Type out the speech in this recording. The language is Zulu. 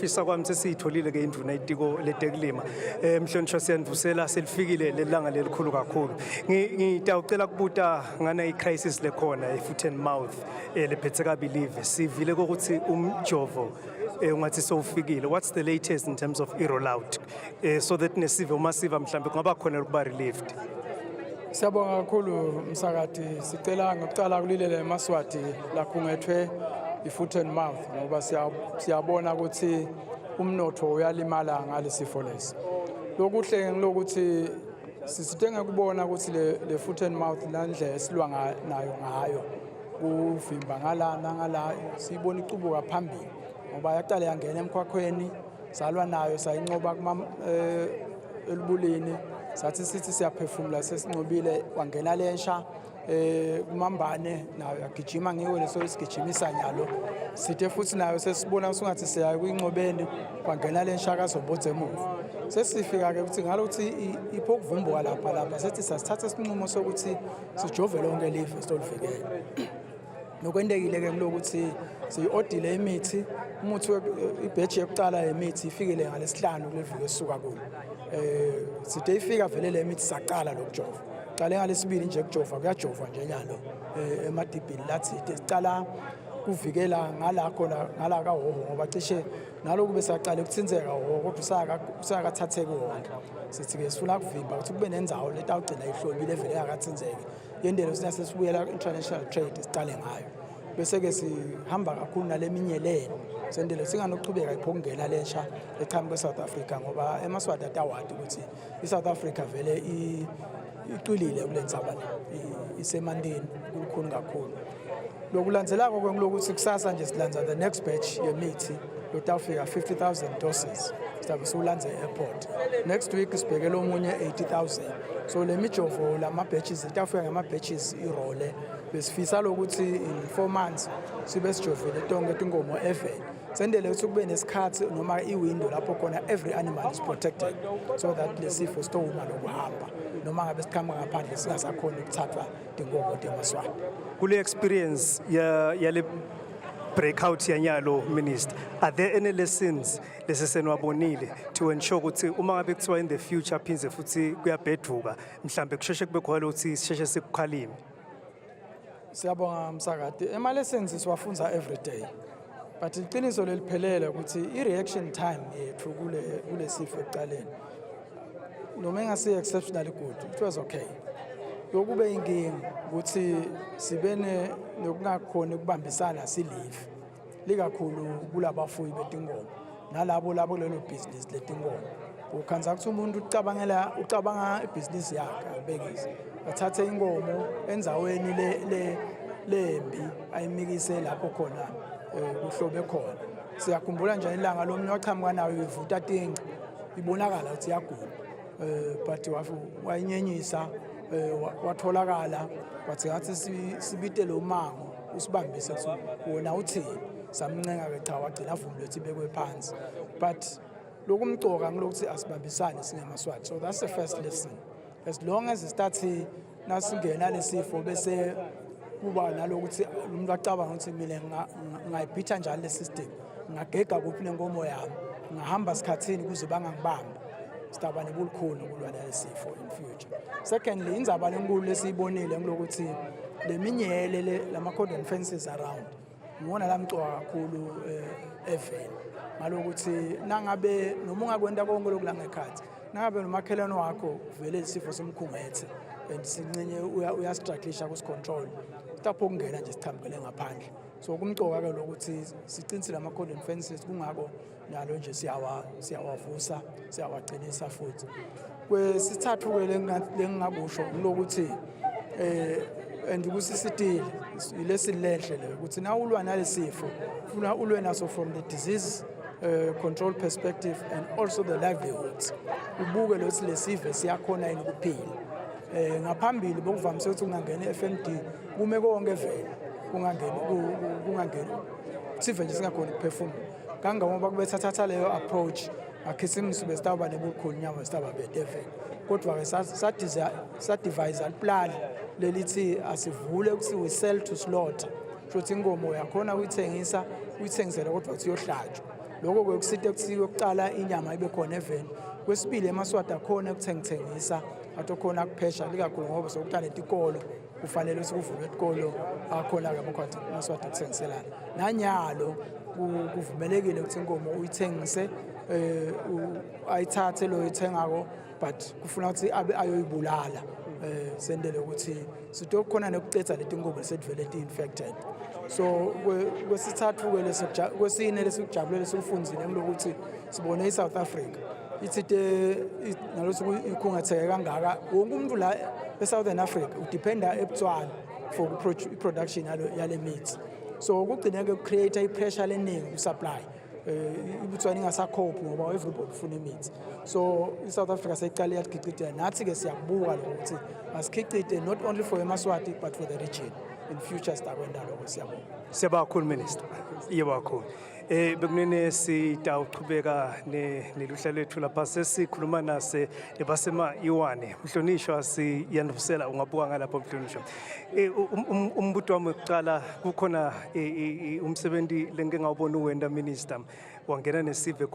Fisa kwami sesiyitholile ke indvuna itiko letekulima. Mhlonishwa, siyanivusela, selifikile lelanga lelikhulu kakhulu. Ngitawucela kubuta ngana i-crisis lekhona i-foot and mouth lephethe kabi live. Sivile ukuthi umjovo ungathi sowufikile. What's the latest in terms of i-rollout? So that nesive uma siva mhlambe kungaba khona ukuba relieved. Siyabonga kakhulu, msakati. Sicela ngokucala kulilele emaSwati lakhungethwe i-foot and mouth ngoba siyabona ukuthi umnotho uyalimala ngalesifo lesi. Lokuhle ngilokuthi sisithe ngekubona ukuthi le foot and mouth landlela esilwa nayo ngayo kuvimba ngala nangala, siyibona icubuka phambili ngoba yaqala yangena emkhwakhweni, salwa nayo, sayinqoba kuma elubulini, sathi sithi siyaphefumula sesinqobile, wangena lensha kumambane nayo yagijima, ngiko leso isigijimisa nyalo. Sithe futhi nayo sesibona sungathi siya kuyinqobeni, kwangena lensha kaZombodze emuva. Sesifika ke ukuthi ngalokuthi ipho ukuvumbuka lapha sethi sasithatha isinqumo sokuthi sijove lonke live sitolivikela. Nokwentekile ke kulokuthi siyi-odile imithi, umuthi i-batch yokuqala yemithi ifikile ngalesihlanu kule viki esisuka kulo. Sithe ifika vele le mithi, saqala lokujova, qale ngalesibili nje kujova, kuyajova nje nyalo emadibhini lathide. Sicala kuvikela ngala khona ngala kaHhohho ngoba cishe naloku besaqala ukuthinzeka Hhohho kodwa usakathatheki wonke. Sithi-ke sifuna kuvimba ukuthi kube nendzawo letawugcina ihlobile vele engakathinzeki yendelo sina sesibuyela international trade siqale ngayo, bese-ke sihamba kakhulu nale minyeleni sendele singanokuchubeka ipho kungena lensha eqhamuka e-South Africa ngoba emaSwati atawadi ukuthi i-South Africa vele icwilile kule ndzaba le, isemandeni kulukhuni kakhulu. Lokulandzelako kwengulokuthi kusasa nje silandza the next batch yemithi lotawufika 50,000 doses, sizabe siwulandza e-airport. Next week sibhekele omunye 80,000. So le mijovo, lama-batches itawufika ngama-batches irole. Besifisa lokuthi in 4 months sibe sijovile tonke tinkomo eveni, sendele ukuthi kube nesikhathi noma i-window lapho khona every animal is protected so that lesifo sitowuma lokuhamba noma ngabe siqhamuka ngaphandle singasakhoni ukuthathwa tinkomo temaswati. Kule experience ya yale breakout yanyalo, Minister, are there any lessons leseseniwabonile to ensure ukuthi uma ngabe kuthiwa in the future phindze futhi kuyabheduka, mhlambe kusheshe kube khona ukuthi sisheshe sikukhalime? Siyabonga, msakati. Ema-lessons siwafunza every day, but iqiniso leliphelele ukuthi i-reaction time yethu kule sifo ekuqaleni noma engasiyo exceptionally good, it was okay. Lokube inkinga ukuthi sibe nokungakhoni ukubambisana silive likakhulu kulabafuyi betinkomo nalabo labo kulelo bhizinisi letinkomo. Ukhandza ukuthi umuntu ucabangela, ucabanga ibhizinisi yakhe, abekise athathe inkomo endzaweni le lembi ayimikise lapho khona kuhlobe khona. Siyakhumbula nje ilanga lomnye wachamuka nayo ivuta tinci, ibonakala ukuthi iyagula, but wayinyenyisa, watholakala. Kwathi ngathi sibite lo mango usibambise ukuthi wona uthini, samncenga ke, cha, wagcina avumile ukuthi ibekwe phansi. But lokumcoka ngilokuthi asibambisane singemaSwati. So that's the first lesson. As long as start nasingena lesifo bese kuba nalokuthi umuntu acabanga ukuthi mina ngingayibhitha njani le system, ngingagega kuphi nenkomo yami, ngingahamba sikhathini kuze bangangibambi, sidaba nebulukhuni ukulwa nalesifo in future. Secondly, indzaba lenkulu lesiyibonile ngilokuthi le minyele lama cordon fences around ngibona lamcoka kakhulu eveni ngalokuthi nangabe noma ungakwenta konke lokhu la ngekhathi, nangabe nomakhelwane wakho vele isifo somkhungethe and sincinye uyastrugglisha kusicontrol, lapho kungena nje sichamukele ngaphandle. So kumcoka ke lokuthi siqinisile ama-cordon fences, kungako nalo nje siyawavusa, siyawagcinisa futhi. Kwesithathu-ke lengingakusho kulokuthi and kusisitile ilesilenhle leyo ukuthi na ulwa nalesifo funa ulwe naso from the disease control perspective and also the livelihoods, ubuke lokuthi lesive siyakhona yini ukuphila. Ngaphambili bokuvamise ukuthi kungangena i-FMD kume konke vele, kungangeni kungangeni sive nje singakhoni ukuphefumula kangangoba kube thathatha leyo approach ngakhisimusi besitawuba nebukhulu nyama sitawuba bedevele. Kodwa-ke sadivayisa iplani lelithi asivule ukuthi we sell to slaughter, futhi inkomo uyakhona ukuyithengisa, uyithengisele kodwa uthi iyohlatshwa. Lokho kwekusita ukuthi kokuqala inyama ibe khona eveni. Kwesibili, emaSwati akhona ukuthengithengisa, athi khona kuphesha likakhulu ngoba sokuthi netikolo, kufanele ukuthi kuvulwe etikolo, akhona-ke amaSwati ukuthengiselana. Nanyalo kuvumelekile ukuthi inkomo uyithengise, ayithathe lo oyithengako, but kufuna ukuthi abe ayoyibulala, sendele ukuthi sitokhona nokucetha leti nkomo lesetivele ti-infected. So kwesithathu-ke, kwesine lesikujabulele sikufundzile ngilokuthi sibone i-South Africa ithite nalokuthi ikhungatheke kangaka, wonke umuntu la e-Southern Africa udependa eBotswana for i-production yale meat, so kugcine-ke ku-create i-pressure leningi ku-supply, iBotswana ingasakhophi ngoba everybody ufuna imithi. So i-South Africa seyiqale yakhicitela, nathi-ke siyakubuka lokho ukuthi masikhicite not only for emaSwati but for the region in future. Sitakwenda lokho, siyabonga. Siyabonga kakhulu, Minister. Yebo kakhulu. Bekunene sitawuchubeka ne neluhla lethu lapha, sesikhuluma nase nebasema Iwane. Mhlonishwa, siyanivusela, ungabuka ngalapho, mhlonishwa. Umbuto wami wekuqala, kukhona umsebenzi lengike ngawubona uwenda, Minister. Wangena nesive